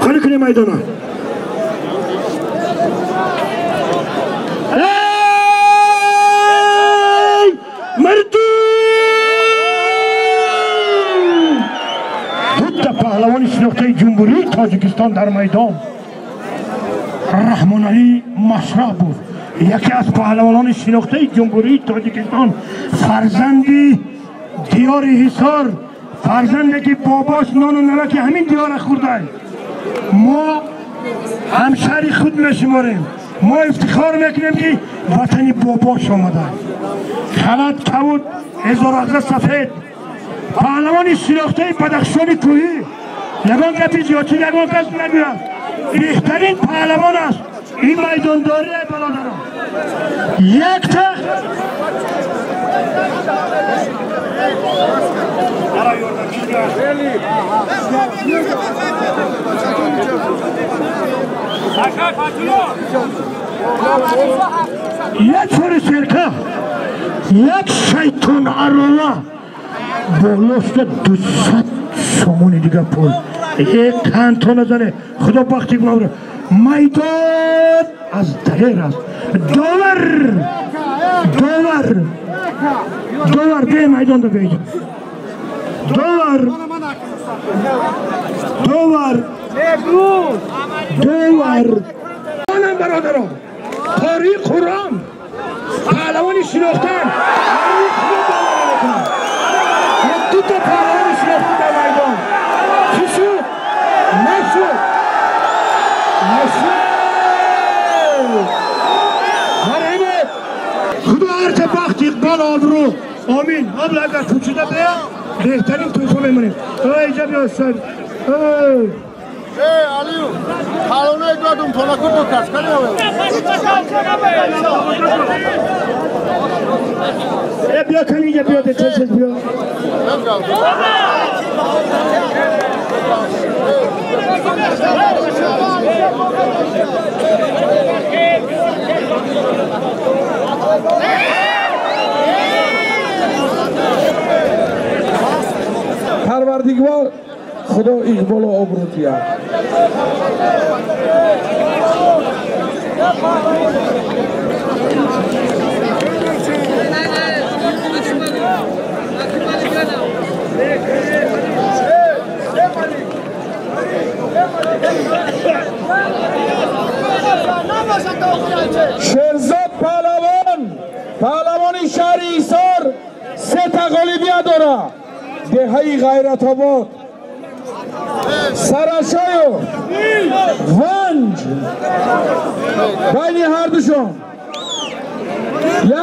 Холи кунем майдона. Эй мардум! Дута паҳлавони шинохтаи Ҷумҳурии Тоҷикистон дар майдон. Раҳмоналӣ Машрабов, яке аз паҳлавонони шинохтаи Ҷумҳурии Тоҷикистон, фарзанди диёри Ҳисор, фарзанде ки бобош нону намаки ҳамин диёра хӯрда. Мо ҳамшаҳри худ мешуморем. Мо ифтихор мекунем, ки ватани бобош омада. Халат кавуд, эзораза сафед. Паҳлавони шинохтаи Бадахшони кӯҳӣ. Ягон гапи зиёдтӣ ягон кас нагӯяд. Беҳтарин паҳлавон аст. Ин майдондорӣ, бародарон. Якта як чори серка, як шайтон арова болоста 200 сомони дига пул. Як канто назане, худо бахти гумавра. Майдон аз далер аст. Довар, довар, довар, бе майдон да беҷа. Довар, довар, довар. Манам бародарон, қории Қуръон, паҳлавони шинохтан. Дута паҳлавони шинохта дар майдон. Чӣ шуд? Нашуд. Нашуд. Марҳамат. Худо ҳарча бахт, иқбол, обрӯ. Омин. Абла агар кӯчида бия, беҳтарин тӯҳфа мемонем. Эй, иҷа биё, сар. Эй. Эй, Алию, палоне додум, тонаку букас, кани овел. Э, биё, кани иҷа биё, тез тез биё. Парвардигор худо иқболу обрӯ диҳад. Шерзод паҳлавон, паҳлавони шаҳри Ҳисор, се та ғолибият дорад. Деҳаи Ғайратобод, Сарашоев, Ванҷ, байни ҳардушон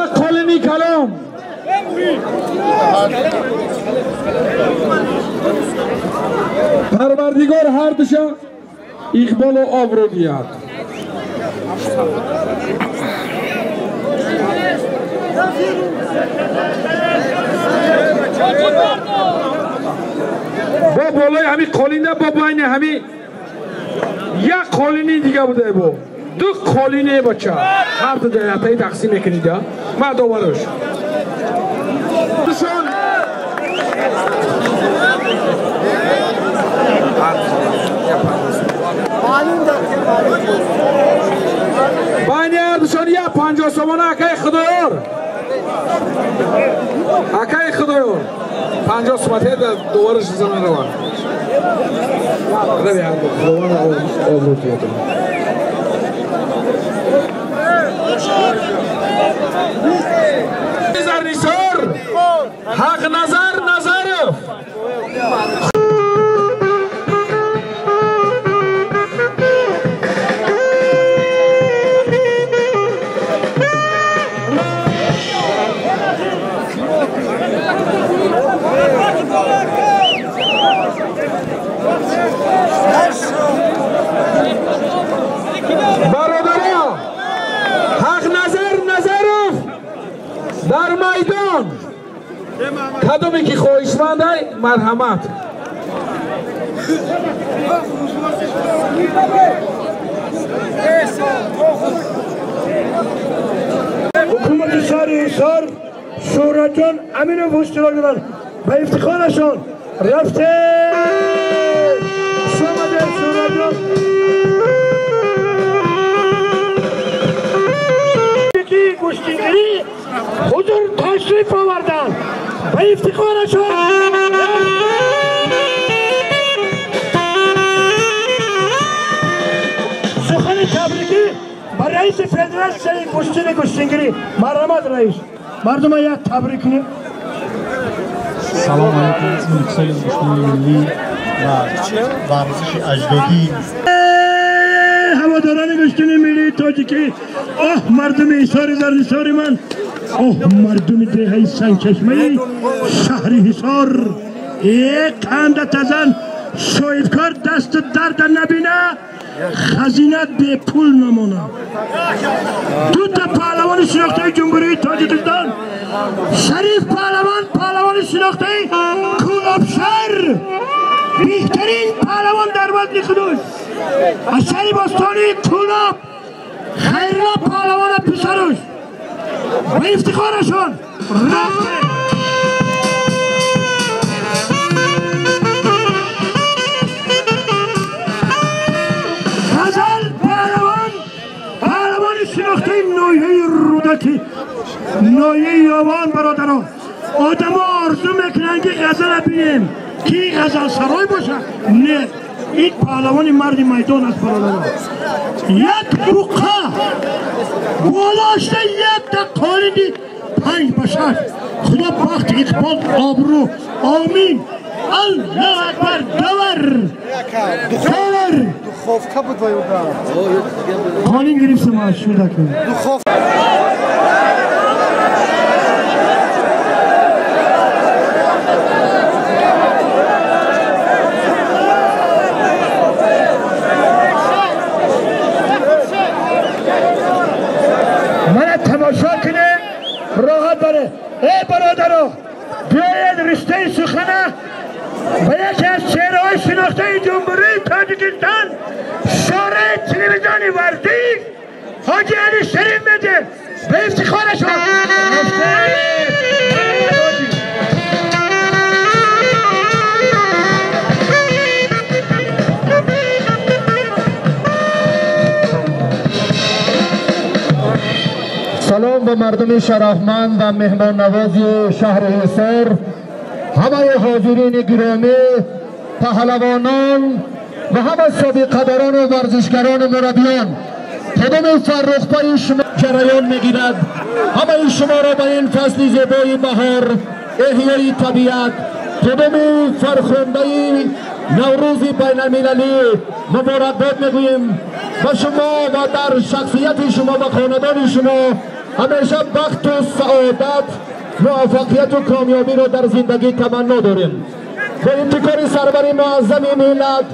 як қолини калом. Парвардигор ҳардуша иқболу обрӯ диҳад. Бо болои ҳами қолина, бо байни ҳами як қолини дига буда, бо ду қолине бача ҳарду даятаи тақсим мекунида. Ма доварош байни ҳардушон як 50 сомона. Акаи Худоёр, акаи Худоёр, 50 сомате довараш зана равад. Рави ҳарду Худованд обрӯ диҳад. Нисор Ҳақназар Назаров. Бародаро, Ҳақназар Назаров дар майдон. Кадоме ки хоҳишмандай, марҳамат. Ҳукумати шаҳри Ҳисор, Шӯҳратҷон Аминов иштирок доранд. Ба ифтихорашон рафте. Шомаде, Шӯҳратҷон. Шариф оварданд. Ба ифтихорашон сухани табрикӣ ба раиси федератсияи гӯштини гӯштингирӣ. Марҳамат, раис, мардума як табрик кунем. Салом алейкум, исми гӯштини миллӣ ва варзиши аҷдодӣ. Ҳаводорони гӯштини миллии тоҷикӣ, оҳ мардуми Ҳисори зарнисори ман, оҳ мардуми деҳаи Сангчашмаи шаҳри Ҳисор. Е қанда тазан соҳибкор дасту дарда набина, хазина бепул намонад. Дута паҳлавони шинохтаи Ҷумҳурии Тоҷикистон, Шариф паҳлавон, паҳлавони шинохтаи Кӯлобшаҳр, беҳтарин паҳлавон дар вазни худуш аз шаҳри бостонии Кӯлоб, Хайрулло паҳлавона писаруш. Ба ифтихорашон рафтем. Ғазал паҳлавон, паҳлавони шинохтаи ноҳияи Рӯдакӣ, ноҳияи Ёвон. Бародарон, одамо орзу мекунанд, ки ғазала бинем, ки ғазалсарой бошад. Не, ин паҳлавони марди майдон аст, бародарон. Як буққа болошта якта қолини 5 ба 6. Худо бахт, иқбол, обрӯ. Омин. Аллоҳу акбар. Давар, давар. Духовка буд ва юда. Қолин гирифтам аз шудака. Духов. Мана тамошо кунем, роҳат баре. Эй бародаро, биёед риштаи сухана ба яке аз чеҳраҳои шинохтаи Ҷумҳурии Тоҷикистон, шораи телевизиони варзиш, ҳоҷи Али Шариф медиҳем. Ба ифтихорашон. Салом ба мардуми шарафманд ва меҳмоннавози шаҳри Ҳисор, ҳамаи ҳозирини гиромӣ, паҳлавонон ва ҳама собиқадарону варзишгарону мураббиён. Қудуми фаррухпаи шумо ҷараён мегирад. Ҳамаи шуморо ба ин фасли зебои баҳор, эҳёи табиат, қудуми фархундаи Наврӯзи байналмилалӣ муборакбод мегӯем. Ба шумо ва дар шахсияти шумо ва хонадони шумо ҳамеша бахту саодат, муваффақияту комёбиро дар зиндагӣ таманно дорем. Бо ибтикори сарвари муаззами миллат,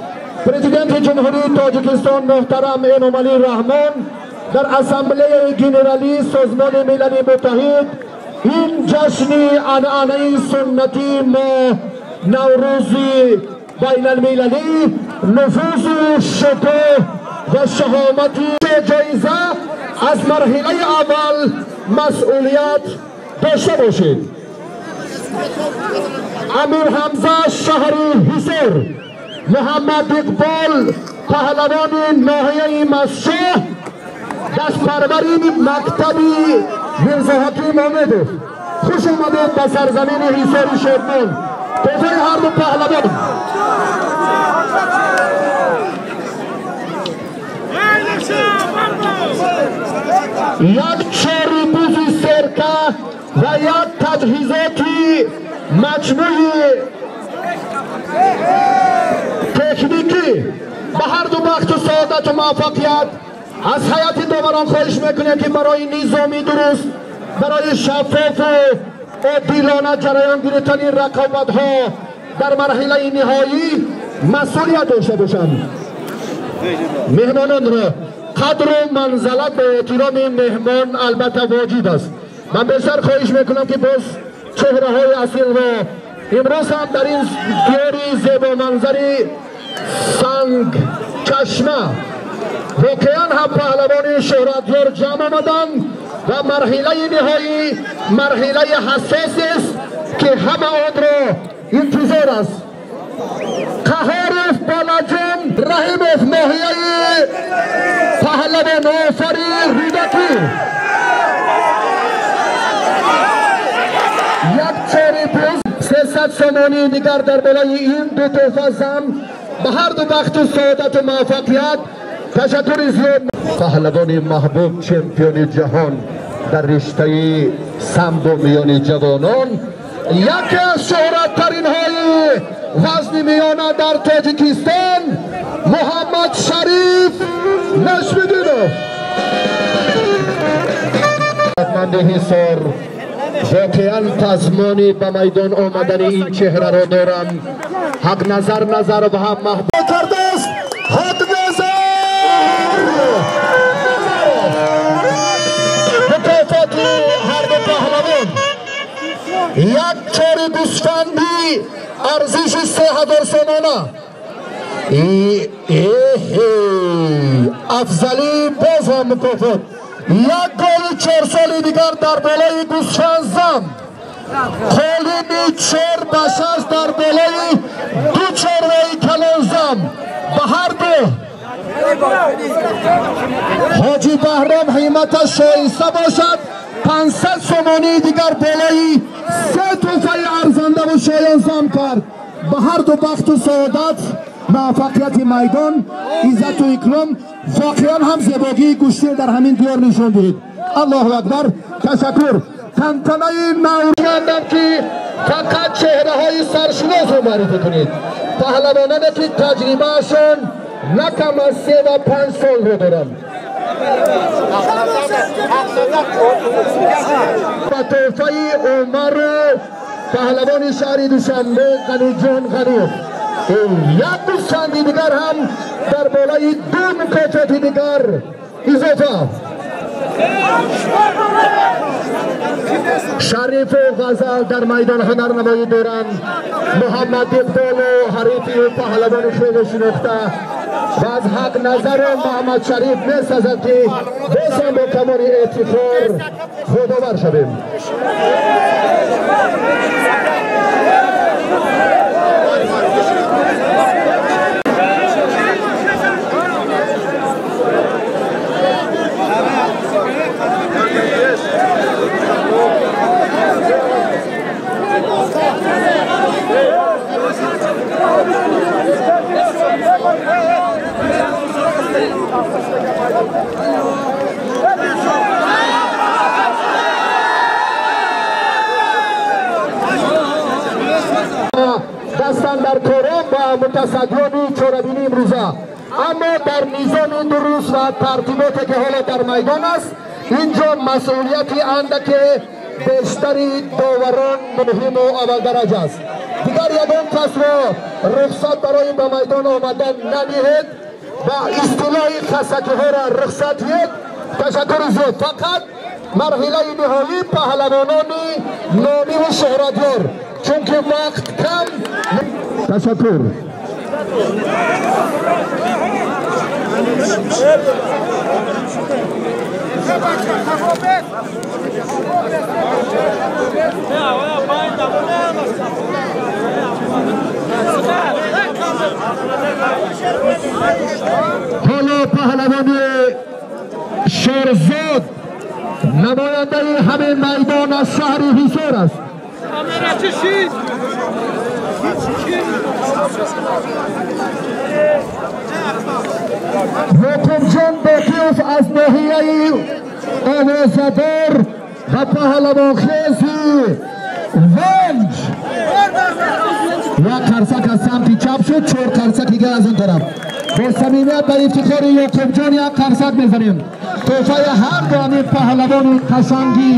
Президенти Ҷумҳурии Тоҷикистон муҳтарам Эмомалӣ Раҳмон, дар Ассамблеяи Генералии Созмони Милали Муттаҳид ин ҷашни анъанаи суннатии мо, Наврӯзи байналмилалӣ, нуфузу шукӯҳ ва шаҳомати ҷоиза аз марҳилаи аввал масъулият дошта бошед. Амир Ҳамза, шаҳри Ҳисор, Муҳаммад Иқбол, паҳлавони ноҳияи Масшоҳ, дастпарвари мактаби Мирзоҳаким Омедов. Хуш омадед ба сарзамини Ҳисори шодмон. Тӯҳфаи ҳарду паҳлавон. Як чори бузи серка ва як таҷҳизоти маҷмӯи техникӣ. Ба ҳарду бахту саодату муваффақият. Аз ҳайати доварон хоҳиш мекунем, ки барои низоми дуруст, барои шаффофу одилона ҷараён гирифтани рақобатҳо дар марҳилаи ниҳоӣ масъулият дошта бошанд. Меҳмононро қадру манзалат ба эҳтироми меҳмон албатта воҷиб аст. Ман бештар хоҳиш мекунам, ки боз чеҳраҳои асилро имрӯз ҳам дар ин диёри зебоманзари Сангчашма воқеан ҳам паҳлавони шӯҳратёр ҷамъ омаданд ва марҳилаи ниҳоӣ марҳилаи ҳассосест, ки ҳама онро интизор аст. Қаҳоров Балаҷон Раҳимов, ноҳияи Паҳлавонофари Рӯдакӣ. 500 сомонӣ дигар дар болои ин ду тӯҳфа зам. Ба ҳар ду бахту саодату муваффақият. Ташаккури зиёд. Паҳлавони маҳбуб, чемпиони ҷаҳон дар риштаи самбо миёни ҷавонон, яке аз шӯҳраттаринҳои вазни миёна дар Тоҷикистон, Муҳаммад Шариф Нашмиддинов. Манди Ҳисор воқеан тазмони ба майдон омадани ин чеҳраро дорам. Ҳақназар Назаров ҳам маҳбуб кардааст. Ҳақназар мукофоти ҳарду паҳлавон як чори гӯсфанди арзиши 3000 сомона. Афзалӣ боз ҳам мукофот як голи 4 соли дигар дар болои гӯсфанд зам. Қолини 4 ба 6 дар болои ду чорвои калон зам. Ба ҳар ду Ҳоҷи Баҳром ҳимматаш шоиста бошад. 500 сомонии дигар болои се тӯҳфаи арзандаву шоён зам кард. Ба ҳар ду бахту саодат, муваффақияти майдон, иззату икром. Воқеан ҳам зебогии гӯштӣ дар ҳамин диёр нишон диҳед. Аллоҳу акбар. Ташаккур. Тантанаи наврӯзмандам, ки фақат чеҳраҳои саршиносро муаррифӣ кунед, паҳлавононе ки таҷрибаашон на кам аз 3 ва 5 солро доранд. Ба тӯҳфаи Умару паҳлавони шаҳри Душанбе Ғаниҷон Ғаниев як гӯсфанди дигар ҳам дар болои ду мукофоти дигар изофа. Шарифу Ғазал дар майдон ҳунарнамоӣ доранд. Муҳаммад Иқболу ҳарифи паҳлавони хеле шинохта ва аз Ҳақ Назару Муҳаммад Шариф месазад, ки боз ҳам бо камоли эфтихор худовар шавем. Дастандаркорон ва мутасаддиёни чорабинӣ имрӯза, аммо дар низоми дуруст ва тартиботе, ки ҳоло дар майдон аст, инҷо масъулияти андаке бештари доварон муҳиму аввалдараҷа аст. Дигар ягон касро рухсат барои ба майдон омадан надиҳед ва истилоҳи хасакиҳоро рухсат диҳед. Ташаккури зиёд. Фақат марҳилаи ниҳоӣ паҳлавонони номиву шӯҳратёр, чунки вақт кам. Ташаккур. Ҳоло паҳлавони Шерзод намояндаи ҳамин майдон аз шаҳри Ҳисор аст. Ёқубҷон Боқиев аз ноҳияи Овозадор ва паҳлавонхези Ванҷ. Як қарсак аз самти чап шуд, чор қарсак дигар аз он тараф. Бо самимият ба ифтихори Ёқубҷон як қарсак мезанем. Тӯҳфаи ҳар ду ҳамин паҳлавони қашанги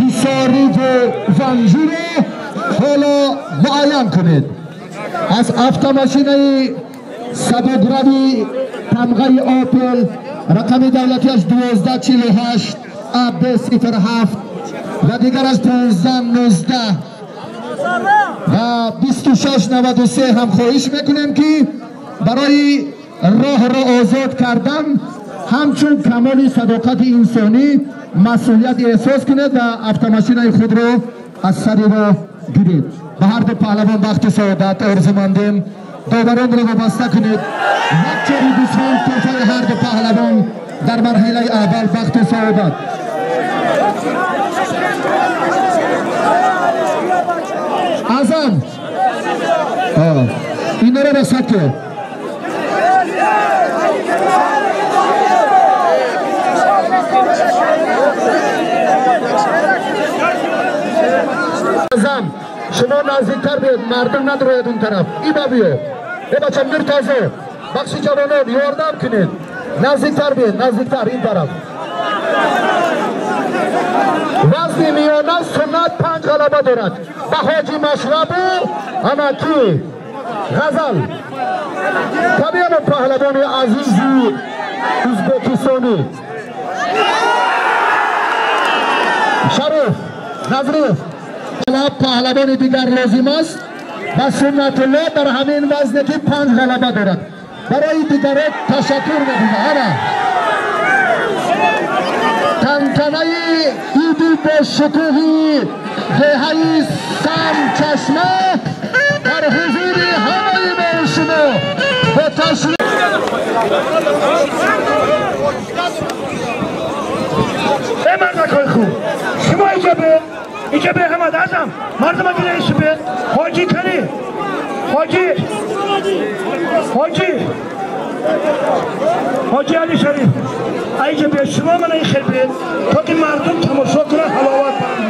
Ҳисориву Ванҷиро ҳоло муайян кунед. Аз автомошинаи сабукрави тамғаи Опел, рақами давлатиаш 1248 АБ 07 ва дигараш 1519 ва 2693 ҳам хоҳиш мекунем, ки барои роҳро озод кардан ҳамчун камоли садоқати инсонӣ масъулият эҳсос кунед ва автомошинаи худро аз сари роҳ гиред. Ба ҳар ду паҳлавон бахту саодат орзумандем. Доваронро вобаста кунед. Як чори гӯсфанд тӯҳфаи ҳар ду паҳлавон дар марҳилаи аввал. Бахту саодат. Аъзам, инро расад ки Аъзам, шумо наздиктар биёед, мардум надрояд он тараф. Иба биё, э бача Миртозо, бахши ҷавонон ёрдам кунед, наздиктар биёед, наздиктар ин тараф. Вазни миёна Суннат 5 ғалаба дорад ба Ҳоҷи Машрабу анаки Ғазал. Табиано паҳлавони азизи ӯзбекистонӣ Шариф Назриев. Паҳлавони дигар лозим аст ба Суннатулло дар ҳамин вазне ки 5 ғалаба дорад. Барои дигарот ташаккур мекунам. Ана тантанаи иди бошукӯҳи деҳаи Сангчашма дар ҳузури ҳамаи мо шумо бо ташриф. Эй мардакои хуб, шумо инҷа бе, инҷа бе ҳамад Аъзам, мардума гирейсу бе, ҳоҷӣ кани, ҳоҷӣ, ҳоҷӣ, ҳоҷӣ Али Шариф, инҷа бе, шумо мана ин хел бе, то ки мардум тамошо кунад, ҳаловат баранд.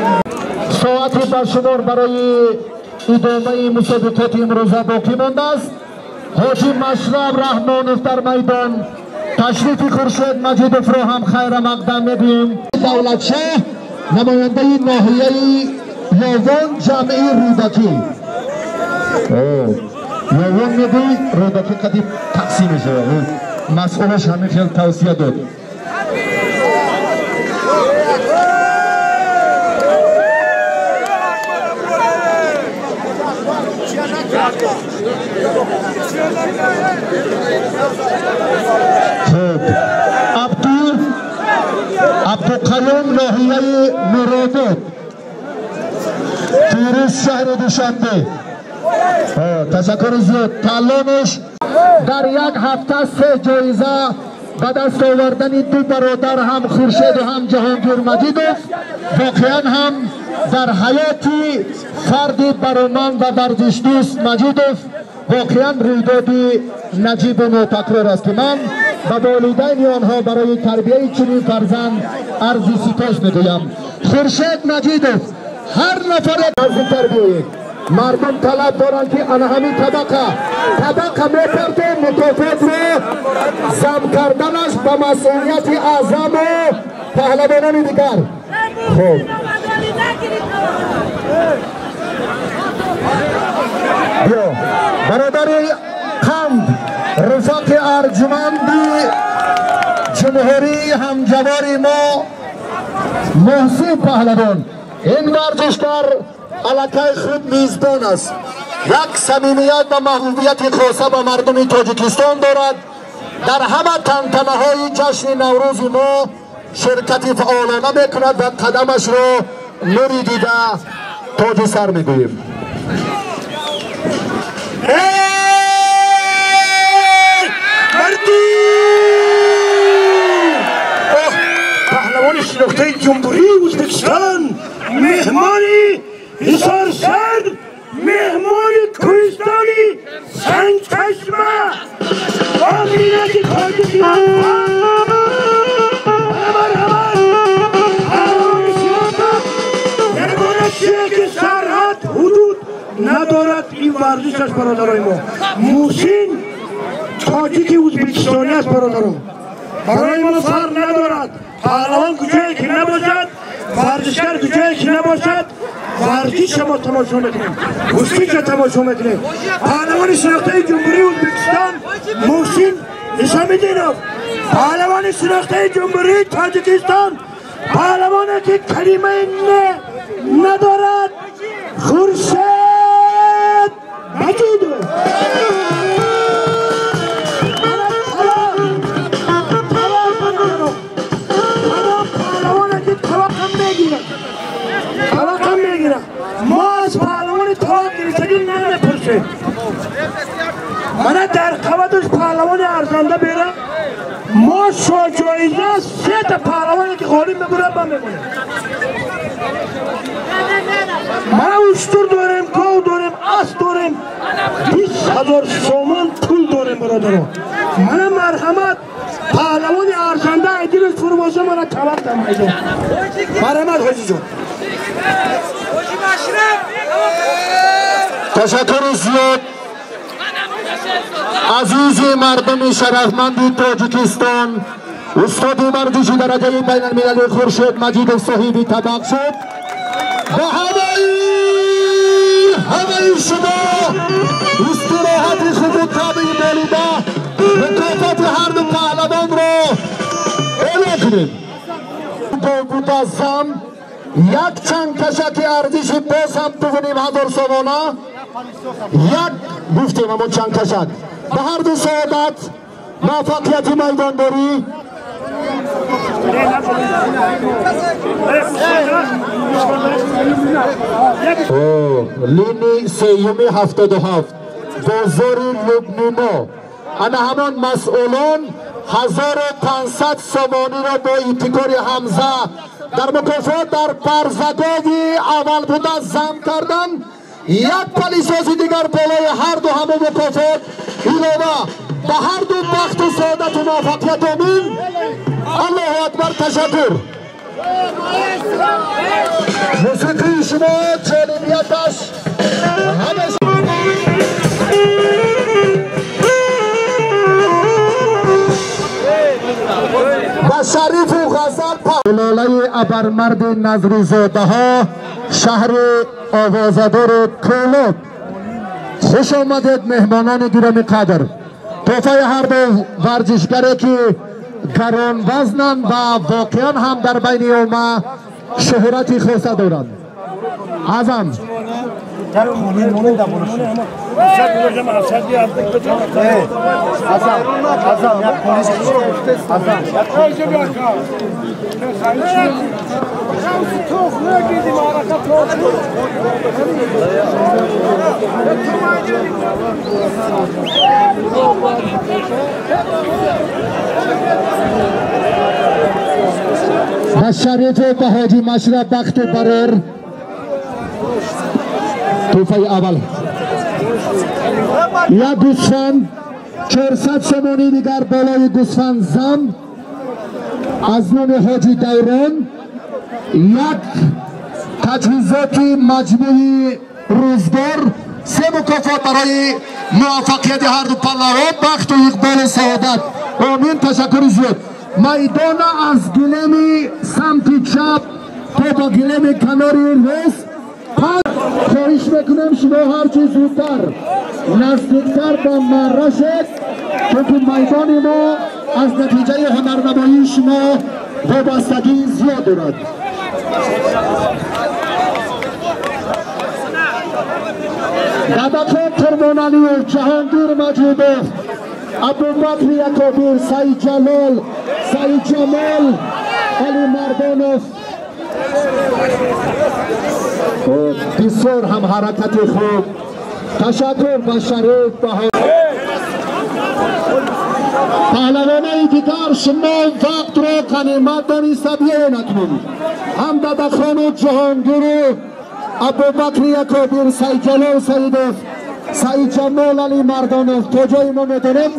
Соати баршумор барои идомаи мусобиқоти имрӯза боқӣ мондааст. Ҳоҷи Машраб Раҳмонов дар майдон ташрифи Хуршед Маҷидовро ҳам хайрамақдам мегӯем. Давлатшоҳ намояндаи ноҳияи Ёвон, ҷамъи Рӯдакӣ. Ёвон мегӯй, Рӯдакӣ қадим тақсим мешавад. Масъулаш ҳамин хел тавсия дод. Хуб, Абдуқаюм ноҳияи Муродоб, Фирӯз шаҳри Душанбе. Ташаккури зиёд. Таллониш дар як ҳафта 3 ҷоиза ба даст овардани ду бародар, ҳам Хуршеду ҳам Ҷаҳонгир Маҷидов, воқеан ҳам дар ҳаёти фарди бароманд ва варзишдӯст Маҷидов воқеан рӯйдоди наҷибу нотакрор аст, ки ман ба волидайни онҳо барои тарбияи чунин фарзанд арзи сипос мегӯям. Хуршед Маҷидов, ҳар нафаре наздиктар биёед. Мардум талаб доранд, ки ана ҳамин табақа мепартем, мукофотро зам карданаш ба масъулияти Аъзаму паҳлавонони дигар. Хуб, биё бародари қанд, рафоқи арҷуманди ҷумҳурии ҳамҷавори мо Муҳсин паҳлавон. Ин варзишкар аллакай худ мизбон аст, як самимият ва маҳбубияти хоса ба мардуми Тоҷикистон дорад. Дар ҳама тантанаҳои ҷашни Наврӯзи мо ширкати фаъолона мекунад ва қадамашро нури дида тоҷи сар мегӯем. Паҳлавони шинохтаи ҷумҳурии Ӯзбекистон, меҳмони Ҳисорсар, меҳмони кӯҳистони Сангчашма ва миллати Тоҷикистон. Марҳамат, паҳлавони шинохта, ягона чизе ки сарҳад ҳудуд надорад ин варзиш аст, бародарои мо. Муҳсин тоҷики ӯзбекистонӣ аст, бародарон. Барои мо фарқ надорад, паҳлавон куҷое ки набошад, варзишгар куҷое ки набошад, варзиша мо тамошо мекунем, гӯштиша тамошо мекунем. Паҳлавони шинохтаи ҷумҳурии Ӯзбекистон Муҳсин Исомиддинов, паҳлавони шинохтаи ҷумҳурии Тоҷикистон, паҳлавоне ки калимаи не надорад, Хуршед Маҷидов. Мо аз паҳлавони талоқ гирифтагӣ намепурсем. Мана дар қабаташ паҳлавони арзанда бера, мо шоҳҷоиза 3 та паҳлавоне ки ғолиб мебурад ба мемонем. Мана уштур дорем, гов дорем, асп дорем, 20 000 сомон пул дорем, бародаро. Мана марҳамат, паҳлавони арзанда Айдилов Фурмоза мана талаб дар майдон. Марҳамат, ҳоҷиҷон. Ташаккури зиёд, азизи мардуми шарафманди Тоҷикистон. Устоди варзиши дараҷаи байналмилалӣ Хуршед Маҷидов соҳиби табақ шуд. Ба ҳамаи шумо истироҳати хубу табъи болида. Мукофоти ҳарду паҳлавонро эълон кунем. Буда зам як чанд кашаки арзиши боз ҳам 2500 сомона, як гуфтем ҳамон чанд кашак. Ба ҳарду саодат, муваффақияти майдондорӣ. Лини сеюми 77, бозори Лубнино, ана ҳамон масъулон 1500 сомониро бо ибтикори Ҳамза дар мукофот дар барзагови аввал буда зам карданд. Як палисоси дигар болои ҳарду ҳамон мукофот илова. Ба ҳарду бахту саодату муваффақият. Омин, Аллоҳу акбар. Ташаккур. Мусиқии шумо ҷолибияташ ҳамеша. Ба Шарифу Ғазал, сулолаи абармарди Назризодаҳо, шаҳри овозадори Кӯлоб, хуш омадед, меҳмонони гироми қадр. Тӯҳфаи ҳарду варзишгаре ки гаронвазнанд ва воқеан ҳам дар байни омма шӯҳрати хоса доранд. Азам. Як қолин монда болоши. Азам, Азам, як қолин. Азам, як қолин. Ба Шарифу ба Ҳоҷи Машраб бахту барор. Тӯҳфаи аввал як гӯсфанд, 400 сомонӣ дигар болои гӯсфанд зам аз номи Ҳоҷи Даврон, як таҷҳизоти маҷмӯи рӯзгор. Се мукофот барои муваффақияти ҳарду паҳлавон, бахту иқболу саодат. Омин. Ташаккури зиёд. Майдона аз гилеми самти чап то ба гилеми канори рост. Хоҳиш мекунем, шумо ҳарчи зудтар наздиктар ба марра шед, чунки майдони мо аз натиҷаи ҳунарнамоии шумо вобастагии зиёд дорад. Дабахон Қурбоналиев, Ҷаҳонгир Маҷидов, Абубакри Якобир, Саидҷалол, Саидҷамол Алимардонов. Бисёр ҳам ҳаракати хуб. Ташаккур ба Шариф, ба паҳлавонаи дигар. Шумо вақтро ғанимат дониста биёед акнун. Ҳам Дадахону Ҷаҳонгиру Абубакри Якобир, Саидҷалол Саидов, Саидҷамол Алимардонов, то ҷои мо медонем,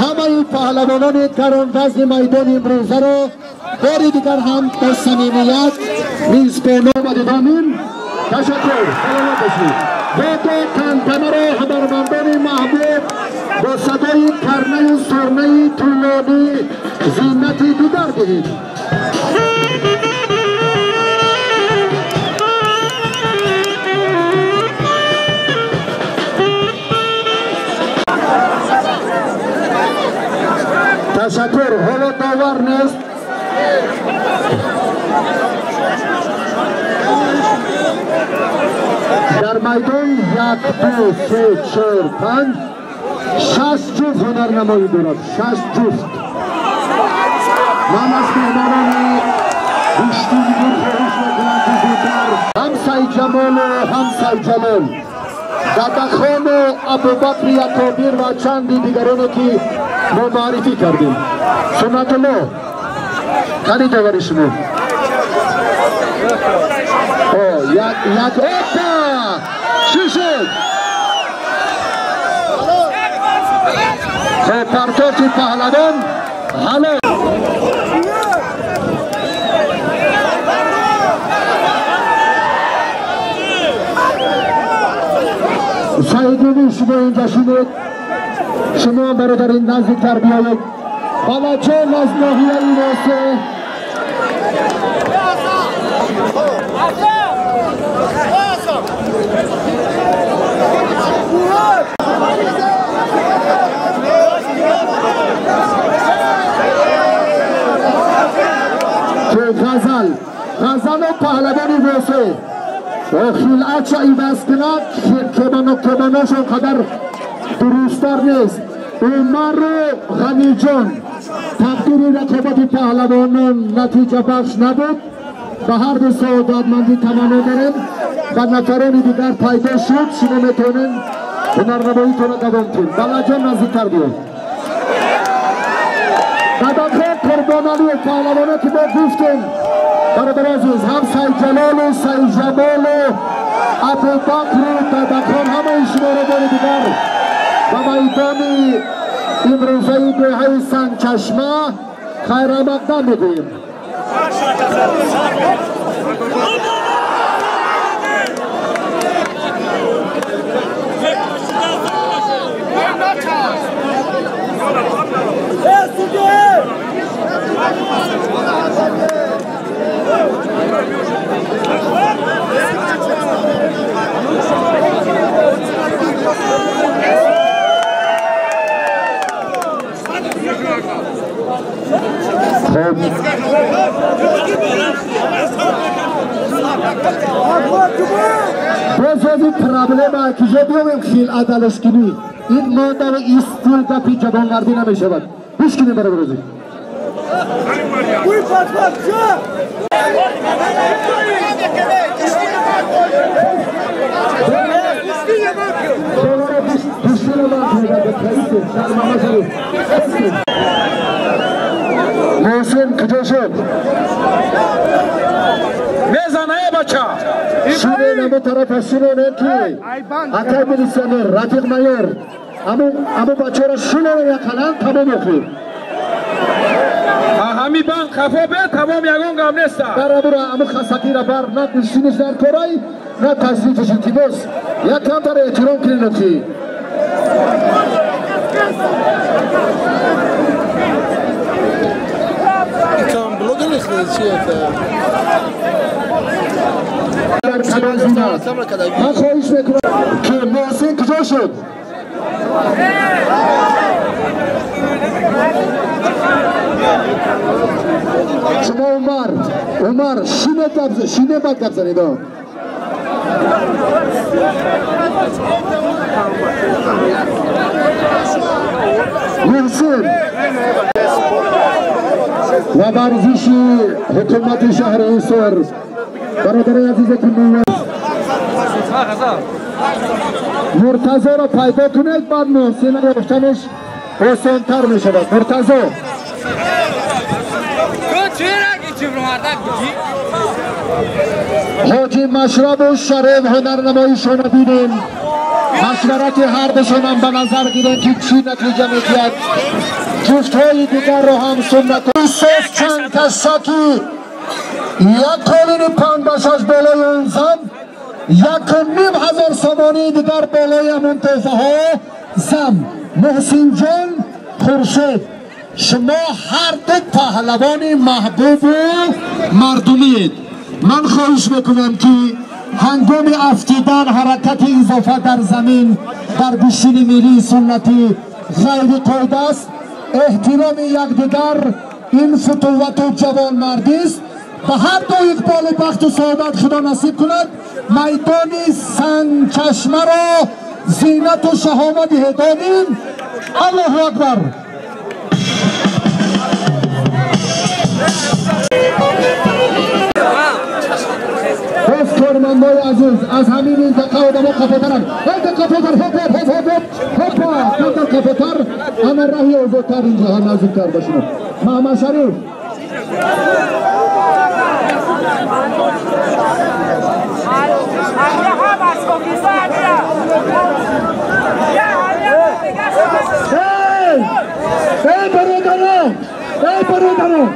ҳамаи паҳлавонони гаронвазни майдони имрӯзаро бори дигар ҳам бо самимият мизбон омадед. Омин. Ташаккур, саломат бошед. Бодо тантанаро ҳунармандони маҳбуб бо садои карнаю сурнаи тӯлонӣ зинати дигар диҳед. Ташаккур. Ҳоло довар нест. Дар майдон як, ду, се, чор, панҷ, шаш ҷуфт ҳунарнамоӣ дорад, шаш ҷуфт. Ман аз меҳмонони гӯштингир хоҳиш мекунам, ки зудтар ҳам Сайҷамолу ҳам Сайҷалол, Дадахону Абубакри Якобир ва чанди дигароне ки мо маърифӣ кардем. Суннатулло, кани довари шумо? Як як опа! Чӣ шуд? Хоб, партофти паҳлавон ҳалол. Саиднуми, шумо инҷа шинед, шумо бародарин наздиктар биёед. Балачон аз ноҳияи Восе. Ғазал, Ғазалу паҳлавони Восе хилъатша иваз кунад, кемоношон қадар дурусттар нест. Умару Ғаниҷон, тақдири рақобати паҳлавонон натиҷабахш набуд. Ба ҳар ду саодатмандӣ таманно дорем. Ба нафарони дигар пайдо шуд, шумо метавонед ҳунарнамоитонро давом кунед. Балаҷон, наздиктар биёед. Бадахон Қурбоналиев, паҳлавоне ки мо гуфтем, бародари азиз, ҳам Сайдҷалолу, Сайдҷамолу, Абубакру, Бадахон, ҳамаи шуморо бори дигар ба майдони имрӯзаи деҳаи Сангчашма хайрамақдам мегӯем. Хоб, боз ози проблема киҷо биёвем, хилъат алашкинӣ ин модаву истил гапи ҷавонмардӣ намешавад. Гӯш кунем, бародари азиз. Муҳсин куҷо шуд? Мезана, э бача. Шинен аму тарафа, шинонем ки акай милиционер, рафиқ майор, аму бачаро шинонем, якалан тамом охир. Ҳами банд хафо бе тамом, ягон гап неста. Бар амура, аму хасакира бар, на гӯштиниш дар корай, на ташрифиш. Илтимос, як камтар эҳтиром кунед ки. Дар кадом зина? Ман хоҳиш мекунам ки Муҳсин куҷо шуд? Шумо Умар, Умар, шине гап, шине, бад гап занед. Муҳсин ва варзиши ҳукумати шаҳри Ҳисор, бародари азизе ки Муртазоро пайдо кунед, баъд Муҳсинро ёфтанаш осонтар мешавад. Муртазо, ҳоҷи Машрабу Шариф ҳунарнамоишонро бинем. Машварати ҳардушонам ба назар гирем ки чӣ натиҷа медиҳад. Ҷуфтҳои дигарро ҳам суннат соз чанд касаки як қолини 5 ба 6 болои он зан, 1500 сомонии дигар болои ҳамон тӯҳфаҳо зам. Муҳсинҷон, Хуршед, шумо ҳарду паҳлавони маҳбубу мардумиед. Ман хоҳиш мекунам ки ҳангоми афтидан ҳаракати изофа дар замин дар гӯштини миллии суннатӣ ғайриқоида аст. Эҳтироми якдигар ин футувату ҷавонмардист. Ба ҳар ду иқболу бахту саодат Худо насиб кунад. Майдони Сангчашмаро зинату шаҳома диҳед. Омин. Аллоҳу акбар. Боз кормандои азиз, аз ҳамин минтақа одамо қафотаранд. Қафотар, хоп хоп хоп хоп хопа, камтар қафотар, ана раҳи озодтар инҷо наздиктар ба шумо. Маҳмадшариф. Эй бародарон, эй бародарон,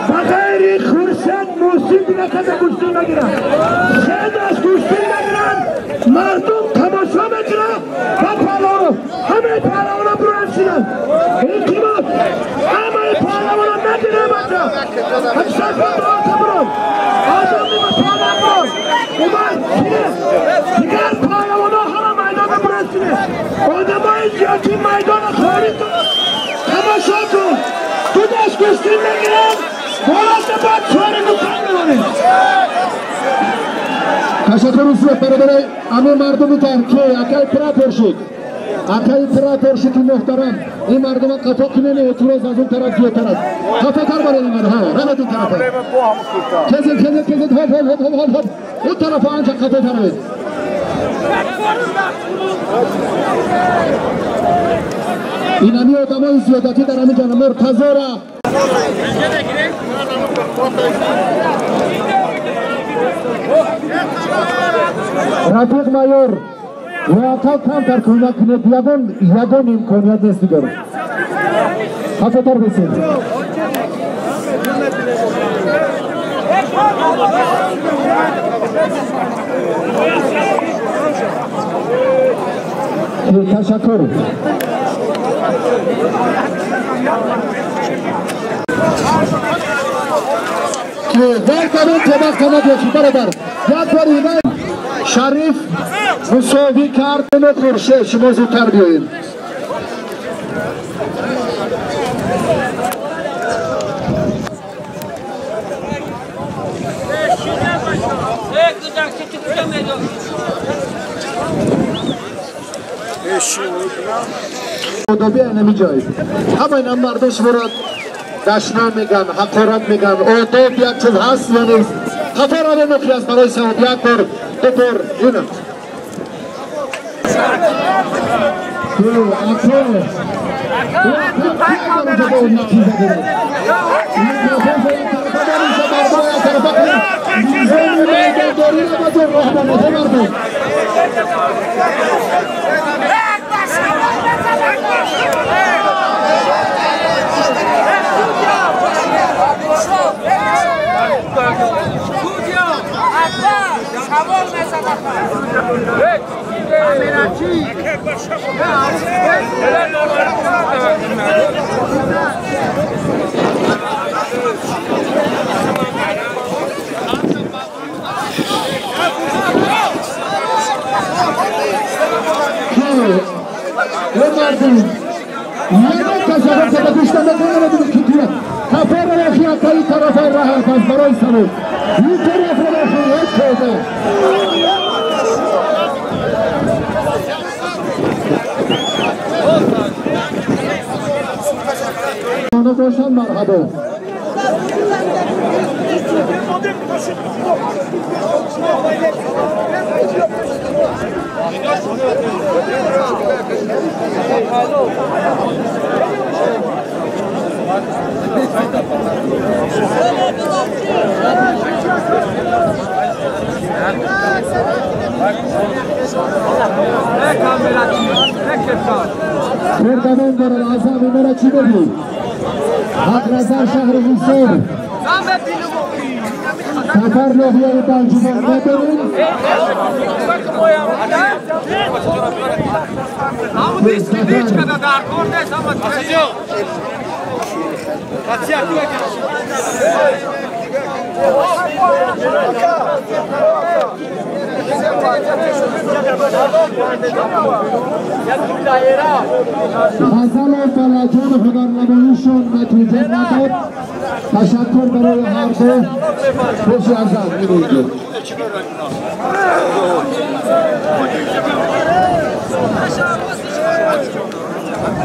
ба ғайри Хуршед Муҳсин дигар касе гӯштин нагирад. Се даст гӯштин нагиранд, мардум тамошо мекунад ва паҳлавонро, ҳамаи паҳлавонро буранд шинанд. Илтимос, ҳамаи паҳлавонро нагирем бача. Ҳамшафа бурон, Азами ба паҳлавон бурон. Умар шине, дигар паҳлавонҳо ҳама майдонро буранд шине. Одамои зиёдӣ майдонро холӣ кун. Тамошо кун. Ду даст гӯштин мегиранд, болота баъд чори гӯшан мемонем. Ташаккур зиёд бародари ами мардуми тар ки акай прапорщик, акай прапорщики муҳтарам, ин мардума қафо кунен, эътироз аз он тараф зиёдтар аст. Қафотар баред ин ҳа, равед он тарафа. Кезед, кезед, кезед, хоп, хоп, хоп, хоп, хоп. Он тарафа анча қафотар равед. Инами одамои зиёдатӣ дар ҳамин ҷана Муртазора. Рафиқ майор, лоақал камтар кӯмак кунед, ягон имконият нест дигар. Хафотар бисед. Ташаккур. Дар кадом кӯмак кунад ёки бародар. Як бор ина Шариф мусовӣ кард. Хуршед, шумо зудтар биёед. Одоби ҳамин ҷой. Ҳама ин мардум шуморо дашнам меган, ҳақорат меган. Одоб як чиз ҳаст ё нест? Хафо равем муқиёс барои савоб. Як бор, ду бор, ина. مرحبا. پردمان دارد از همه مرا چی بگی؟ حق نظر شهر حصار سفر ناحیه بلجیمان نداریم. غزل و فلجان هنرنماییشون نتیجه نداد. تشکر برای هر دو. خوش ازم می‌گوید.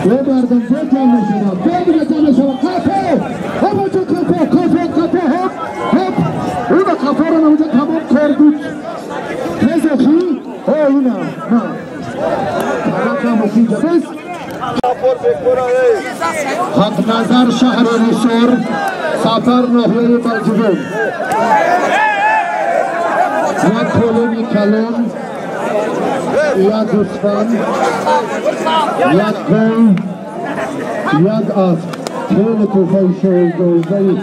دو مردم دو جمع شدن، دو دیگه جمع شدن. کافه همونجا کافه کافه کافه هپ هپ اون کافه رو اونجا تمام کار بود. تزخی او اینا نه تمام مفید بس. حق نظر شهر ریسور سفر ناحیه بلجیمان یک کلونی کلون Як гӯсфанд, як гов, як асп. Хеле тӯҳфаи шоҳиҷоизаи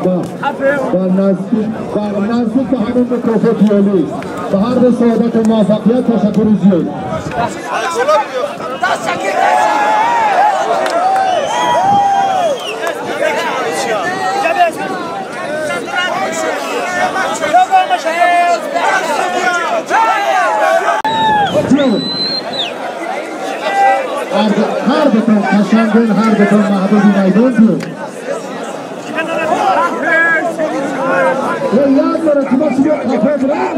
ба наздик ба ҳамин мукофоти олӣ. Ба ҳар ду саодату муваффақият ташаккури зиёд. هر دوتون قشنگن، هر دوتون محبوبی میدان بود. یاد داره که ما شما کفا برم،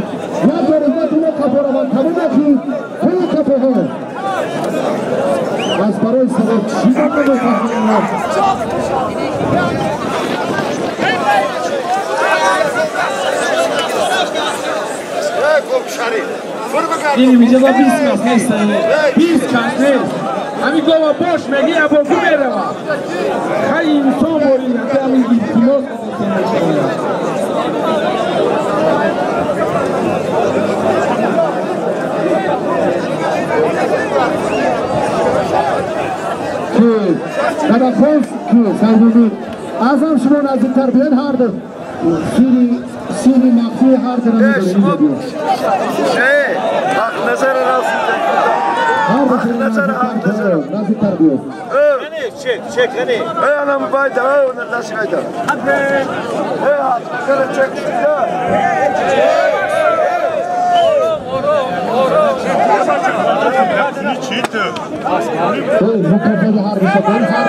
یاد داره ما شما کفا رو من تموم نکنید، توی کفا ها از برای سبب چی من نمی‌فهمم. این اینجا با 20 کس نیست، 20 کس نیست. همین گاوا باش میگی ابو میره. خیلی انسان باری همین التماس که تدخل که سیدونی از هم شما نزدیکتر بیان هر دو سیری مخفی هر دو رو میدید. حق نظر حق نظر نزدیکتر بیان. چک کنی. ای انا موبایل ای اون دست میدم. ای حق نظر چک شده. مکافات هر دو هر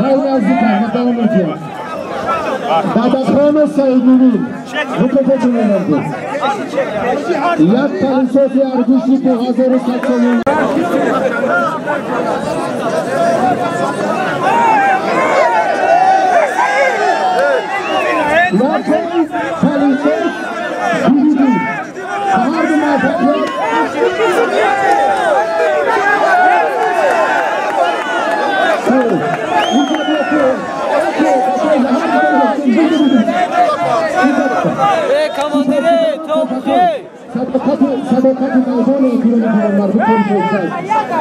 رای نزدیکتر من دوام می‌کنم. دادخان سیدونی مکافات می‌دم. یک پلیسات ارگوشی 2100 ساله. یک پلیسات دیدی هر دو موفقیت. صداقت میدان اکران مردم پر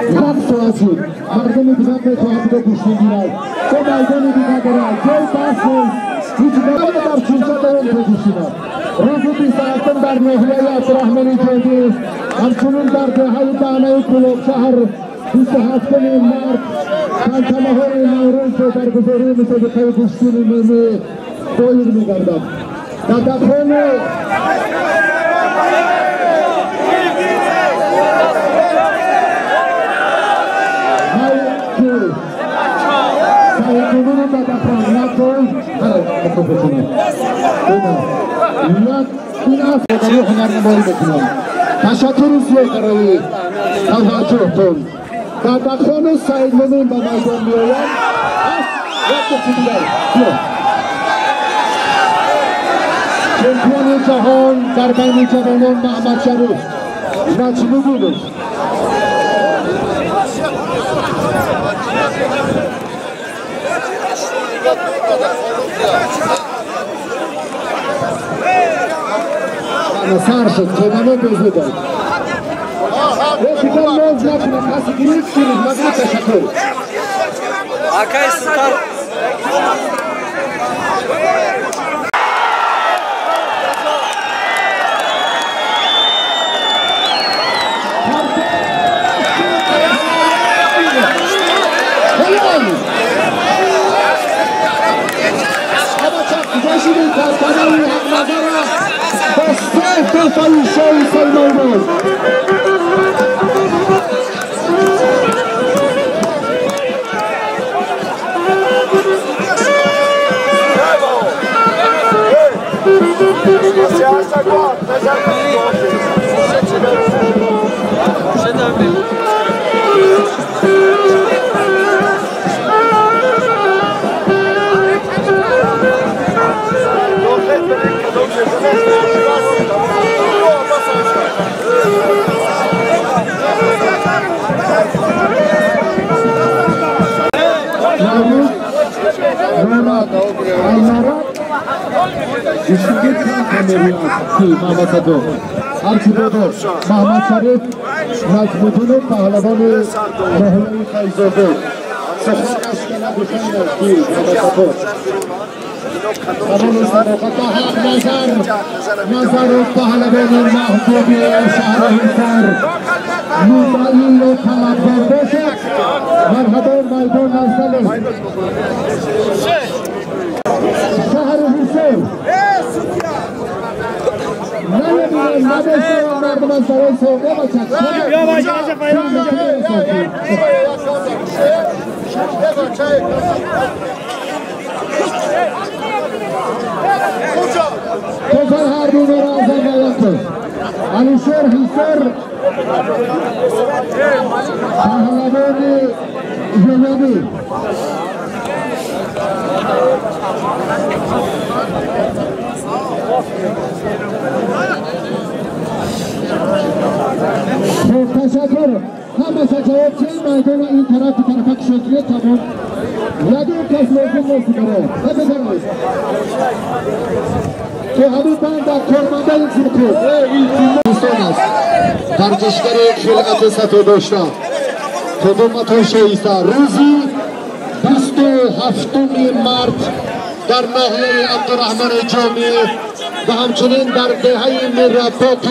یک ساعت شد. مردم دیگر میخواهد به گوشتی گیرد با میدان دیگر دارد جای بحث نیست. هیچ نباید در 500 دوام بگوشیند. روز 27 در ناحیه عبدالرحمن جادی، همچنین در دهه دهنه کلوب شهر 27 مارس تنتنه نوروز با برگزاری مسابقه گوشتی نیمه دایر میگردد. در دفعه تشکر زیاد برای توجهتون. دادخان و سعید مومن به میدان میآیند. چمپیون جهان در بین جوانان محمد شریف نجمی بود. سر شد که بزرگ داد. رفیقان ناز نکنید، کسی گریف کنید. مجموع تشکر. گوشتیگیر کم کم می‌روید محمد صدر هرچی بودو محمد شریف نجم‌الدین پهلوان ناحیه فیض‌آباد سخن است که نگوشن است محمد صدر تمام صداقت حق نظر نظر پهلوان محبوب شهر حصار نومایل و طلبدار باشد. مرحبا میدان نزدل شهر حصار نمی‌بینم نباشه مردم از برای سوقه بچه توفر هر دو را از آن علیشیر حصار پهلوان یمنی خب تشکر همه جواب چه میدان این طرف طرفک شکریه تمام یادون کس لازم نیست برای بفرمایید که همون بند در کارمنده این دوستان است ورزشگر خلعت صفحه داشته کدومتون شایسته روزی 27 مارت در ناحیه عبدالرحمن جامی و همچنین در دهه میرپاک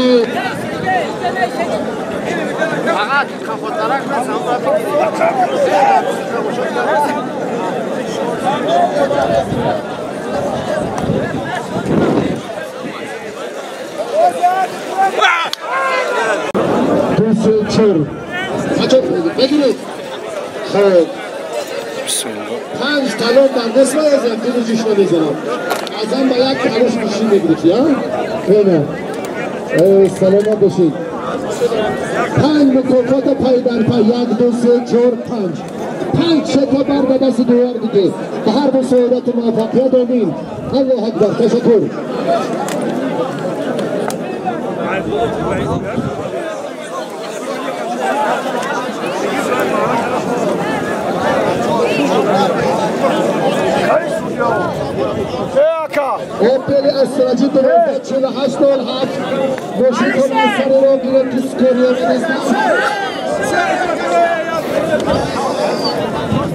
دو سه چهار بگیرید. خب 5 طلا در نصف از یک دو جیش نمیزنم ازم با یک تلاش میشین بگیرید یا؟ نه سلامت باشید. 5 مکافات پای در پای 1 2 3 4 5 5 شتا بر به دست دوار دیگه به هر دو سعادت و موفقیت آمین. الله اکبر. تشکر. اوپل استراجی 1248 07 ماشین سر را گرفت که سکوریا می‌دستم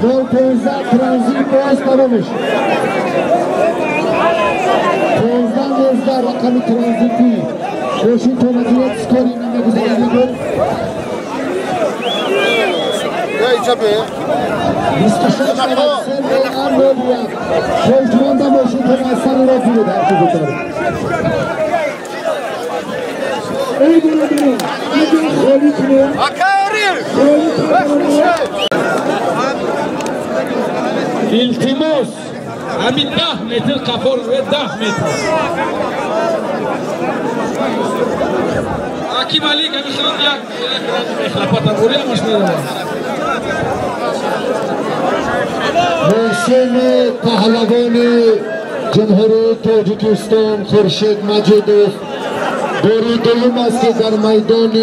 گل 15 ترانزیت باز تمامش 15 19 رقم ترانزیتی ماشین توماتیت سکوری نمی‌گذارد. 26 خواهشمندم ماشین سر را گیرید هر چه زودتر. ای برادران اگر خالی کنه التماس همین 10 متر قفار روی 10 متر حکیم علی که میخواد یک مخلفات بوری همش ندارد. محسن پهلوان جمهوری تاجیکستان خورشید مجیدوف دور دوم است که در میدان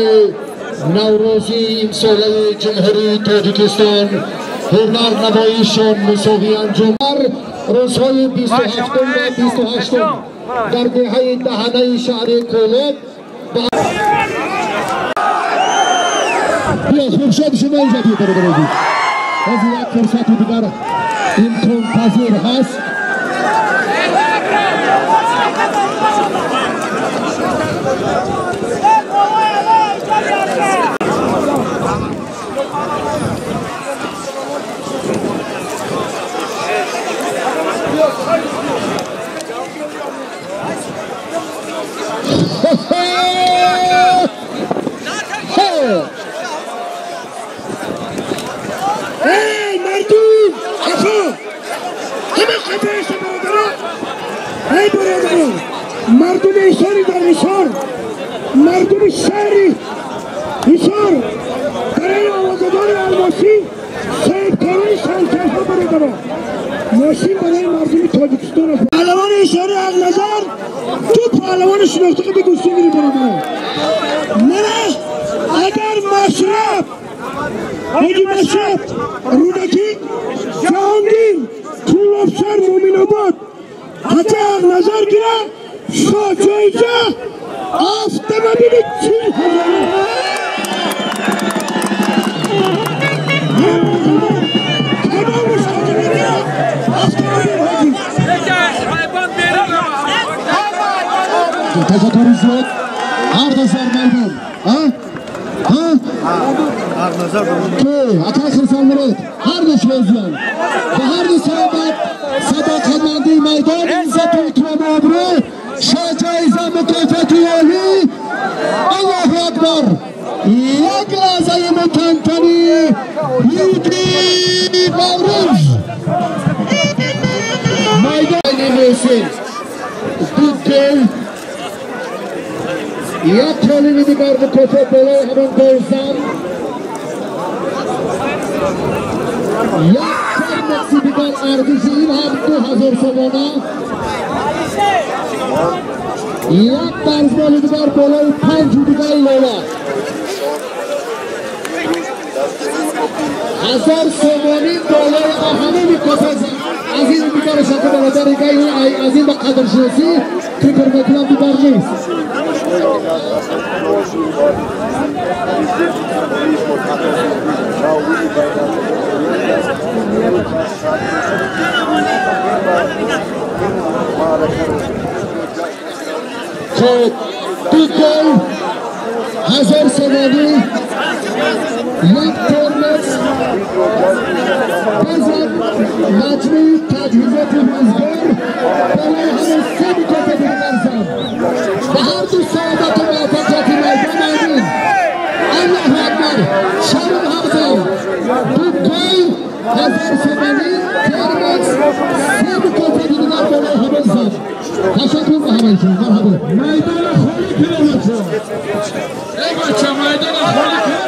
نوروزی امساله جمهوری تاجیکستان هنر نمایشان مساوی انجام در روزهای 27 و 28 در دهه دهنه شهر کولاب. بیا خورشید شما اینجا برادر از یک فرصت دیگر امکان پذیر هست. ای مردم خفا همه خفا هستن برادران. ای برادران مردم حصاری در حصار، مردم شهر حصار برای آوازدار الماسی صاحبکاران سنترها برادران ماشین برای مردم تاجیکستان است. پهلوان حصاری حق نظر دو پهلوان شناخته که به گوشتی میریم برادران. نه اگر مشرب حاجی مشرب رودکی جهانگیر کولابسر مومین آباد Ҳаҷа назар гира шоҳ ҷоиза автомобили 40 000. Кадомаш ҳоҷи мегира автомобил ҳоҷи. Ташаккури зиёд. Ҳар ду майдон. Ҳа? Ҳа? Ки акай Хирсалмурод ҳар ду розиянд. Ба ҳар ду саодат, садоқатмандии майдон, иззату икрому обрӯ, шоҳ ҷоиза, мукофоти олӣ. Аллоҳу акбар! Як лаҳзаи мутантанӣ иди Наврӯз. Майдони Муҳсин ду гол, як қолини дигар мукофот болои ҳамон голзан, як термоси дигар, арзиши ин ҳам 2000 сомона, як дарзмоли дигар болои панҷи дигар илова, 1000 сомонӣ болои ҳамон мукофот. Аз ин дигараш ака бародар, аз ин ба қадршиносӣ фикр мекунам дигар нест. Хоб, ду гол, 1000 сомонӣ, як тормоз, боз як маҷмӯи таҷҳизоти рӯзгор болои ҳамон се мукофоти дигарзан. Ба ҳар ду саодату муваффақияти майдон, амин. Аллоҳу акбар! Шарм ҳамзам, ду гол, 1000 сомонӣ, термос, се мукофоти дигар болои ҳамон зан. Ташаккур ба ҳамаи шумо, марҳабо. Майдона холӣ кунед, бача. Эй бача, майдона холӣ кун.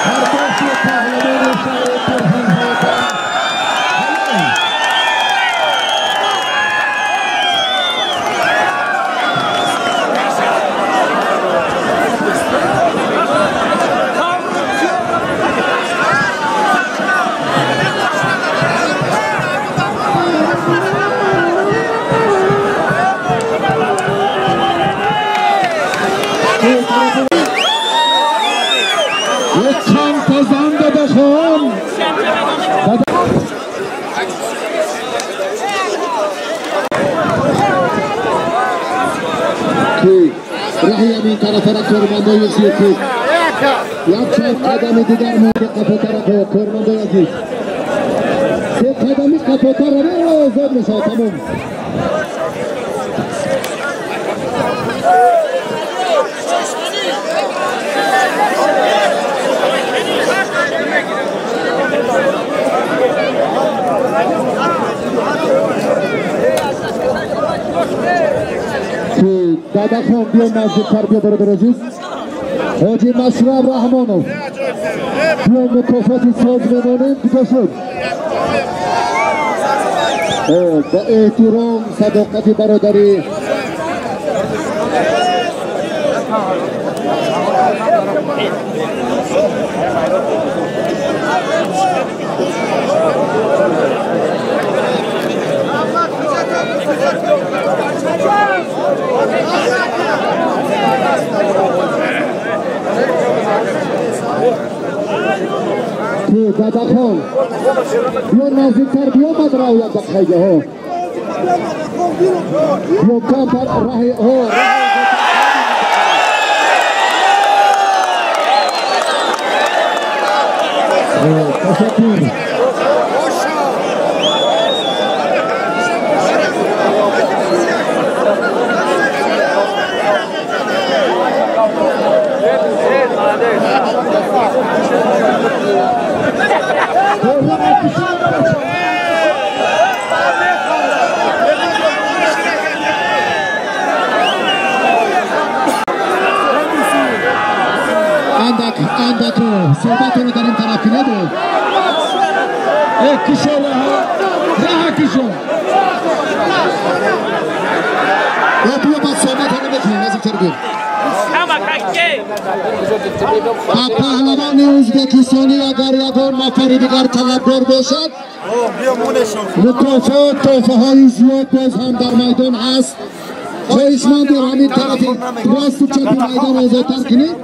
Ҳардоши паҳлавони шаҳри Турсунзода. Як чанд та зан Дадахон. Ки раҳи ҳамин тарафара кормандои сирки як чанд қадами дигар монда қафотара, кормандои азиз, се қадами қафотара озод мешавад, тамом. Ки Дадахон, биё наздиктар, биё, бародар азиз. Ҳоҷи Машраб Раҳмонов, биё, мукофоти соз мемонем. Куҷо шуд? Ба эҳтиром, садоқати бародарӣ. Ки Дадахон, биё наздиктар, биё, баъд рав як дақиқаига ҳо, биё камтар раҳи ҳо. Ташаккур. Андак андак суҳбатро дар ин тараф кунед. Э, кишо, раҳа, раҳа кишо. Боз суҳбатро мекунем, наздиктар биё. Ба паҳлавони ӯзбекистонӣ агар ягон нафари дигар талабгор бошад, мукофот, тӯҳфаҳои зиёд боз ҳам дар майдон ҳаст. Хоҳишмандем ҳамин тарафи росту чапи майдон озодтар кунед.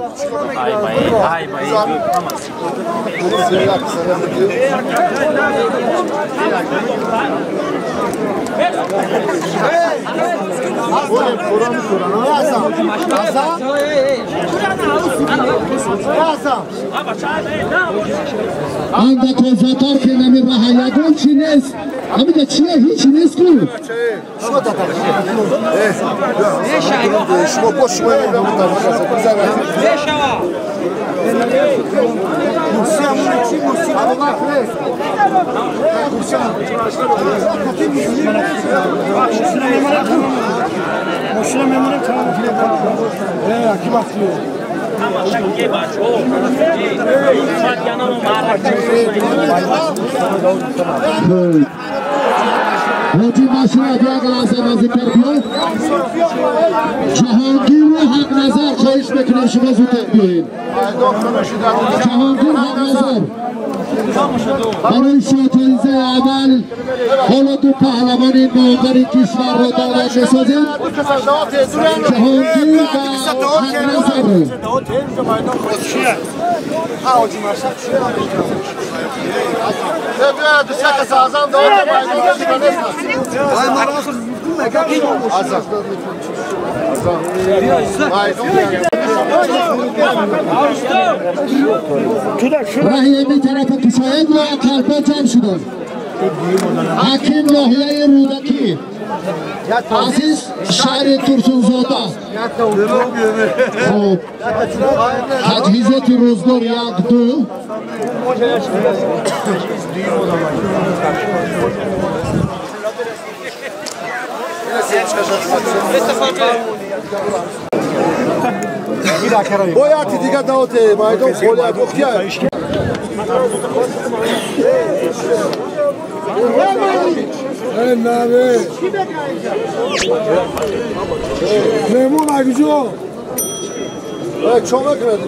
Андак озодтар ки ҳамин раҳа ягон чи нест. Ҳамида чия ҳеҷ нест ку. Ҳоҷи Машраб як лаҳза наздиктар биё. Ҷаҳонгиру Ҳақназар хоҳиш мекунем шумо зудтар биёед. Ҷаҳонгир, Ҳақназар, барои шоҳҷоизаи аввал ҳоло ду паҳлавони номвари кишварро даъват месозем. Ҷаҳонгир ва Ҳақназарро. Раҳи ин тарафа кушоед ва қалбо ҷамъ шуданд. Ҳаким ноҳияи Рӯдакӣ, азиз шаҳри Турсунзода. Хуб, таҷҳизоти рӯзгор як ду. Бояд дига даоте майдон холия гуфтия. Меҳмон акҷо? Чо мекунад?